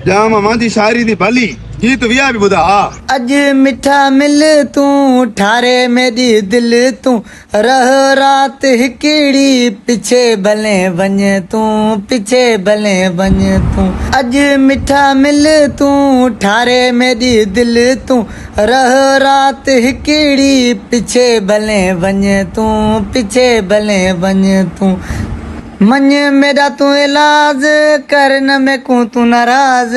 ڄام مانجي شاعري the ڀلي گيت ويا به ٻڌا ها. اڄ مٺا مل تون ٺاري ميڏي دل تون رهه رات هڪڙي پڇي ڀلين وڃ تون پڇي ڀلين وڃ تون اڄ مٺا مل تون ٺاري ميڏي دل تون رهه رات هڪڙي پڇي ڀلين وڃ تون پڇي ڀلين وڃ تون. مڃ ميڏا تون ايلاز، ڪر نه ميڪون تون ناراض.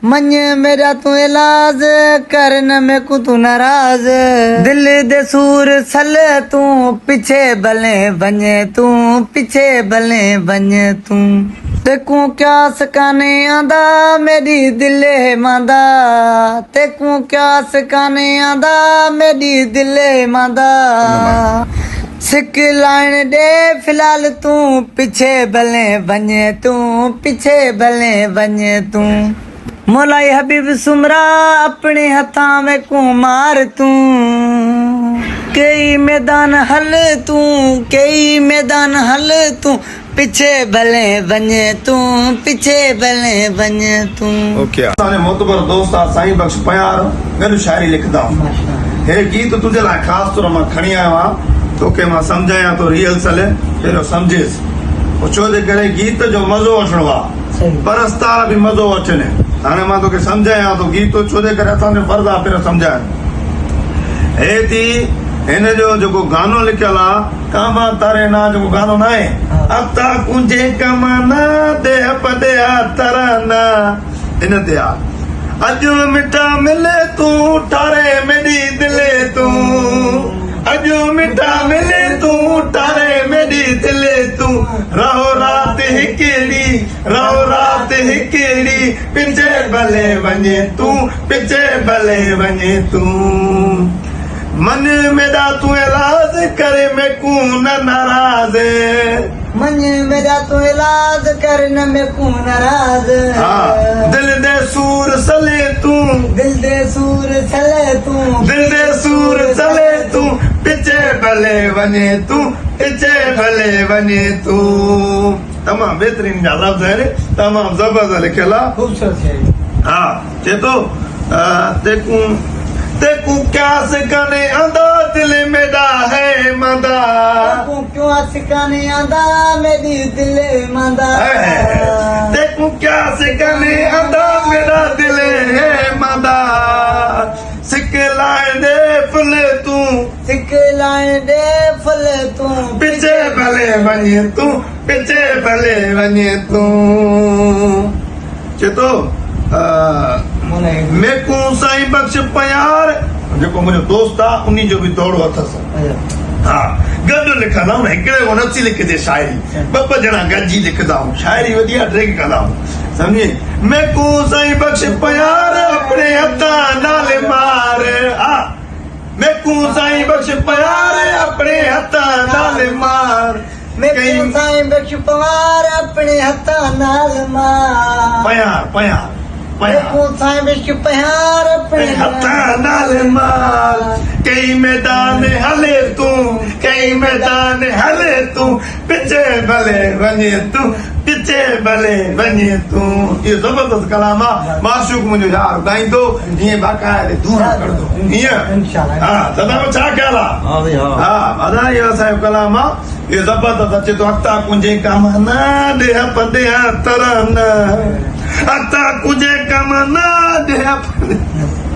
مڃ ميڏا تون ايلاز، ڪر نه ميڪون تون ناراض. دل دي سور سل تون، پڇي ڀلين وڃ تون، پڇي ڀلين وڃ تون. تيڪون قياس ڪانهي آندا، ميڏي دل هي ماندا. تيڪون قياس ڪانهي آندا، ميڏي دل هي ماندا. سڪ لائڻ ڏي في الحال تون پڇي ڀلين وڃ تون پڇي ڀلين وڃ تون مولائي حبيب سومرا اپڻي هٿان ميڪون مار تون ڪيئي ميدان هل تون ڪيئي ميدان هل تون پڇي ڀلين وڃ تون پڇي ڀلين وڃ تون. اوڪي. اسان جو معتبر دوست آ سائين بخش پنهيار گڏ شاعري لکندا آهيون هي گيت تنهنجي لاء خاص طور مان کڻي آيو آهيان توکي مان سمجهايان ٿو ريهرسل پهريون سمجهيس پوء ڇو جي ڪري گيت جو مزو وٺڻو آ پرستار به مزو وٺن هاڻي مان توکي سمجهايان ٿو گيت ڇو جي ڪري اسان جو فرض آ پهريون سمجهائڻ هي ٿي هن جو جيڪو گانو لکيل آ ڪاما تاري نا جيڪو گانو ناهي اتا ڪنجي ڪما نا ديهه پڏيا ترانا ان تي آ اڄ مٺا ملي تون ٺاري ميڏي دلي تون اڄ مٺا ملي تون ٺاري ميڏي دلي تون رهو رات هڪڙي رهو رات هڪڙي پچي ڀلي وڃي تون پچي ڀلي وڃي تون مڃ ميڏا تون ايلاز ڪر ميڪون نه ناراض. مڃ ميڏا تون ايلاز ڪر نه ميڪون ناراض. ها دل the سور سلي تون. دل the سور سلي تون. دل the سور سلي تون پچي ڀلي وڃي تون پچي ڀلي وڃي تون. تمام بهترين جا لفظ آهن تمام زبردست لکيل آ. خوبصورت شاعري. ها چئي ٿو تيڪون تيڪون قياس ڪانهي آندا دل ميڏا هي ماندا. تيڪون قياس ڪانهي آندا ميڏي دل ماندا. تيڪون قياس ڪانهي آندا ميڏا دل هي ماندا. سڪ لائڻ ڏي ڦل تون. سڪ لائڻ ڏي ڦل تون. پچي ڀلي وڃين تون پچي ڀلي وڃين تون. چئي ٿو ميڪون سائين بخش پيار جيڪو منهنجو دوست آ انهي جو به دوڙو اٿس ها گڏ لکندا آهيون هڪڙي کان نٿي لکجي شاعري ٻه ٻه ڄڻا گڏجي لکندا آهيون شاعري وڏي آ ڊريگ ڪندا آهيون سمجهي ميڪون سائين بخش پيار اپڻي هٿان نال مار ها ميڪون سائين بخش پيار اپڻي هٿان نال مار ميڪون سائين بخش پوار اپڻي هٿان نال مار. پيار پيار پيار. ميڪون سائين بخش پيار اپڻي هٿان نال مار. ڪئي ميدان هلي تون ڪئي ميدان هلي تون پچي ڀلي وڃي تون پچي ڀلي وڃي تون. اهو زبردست ڪلام آ معشوق منهنجو يار ڳائيندو ائين باقاعدي دونهان ڪڍندو ائين ها دادا ڇا خيال آ ها ادا اهو اسان جو ڪلام آ. اهو زبردست اچي ٿو اتا ڪنجي ڪمنا ڏيهه پڏيهه ترن اتا ڪنجي ڪمنا ڏيهه پڏيهه.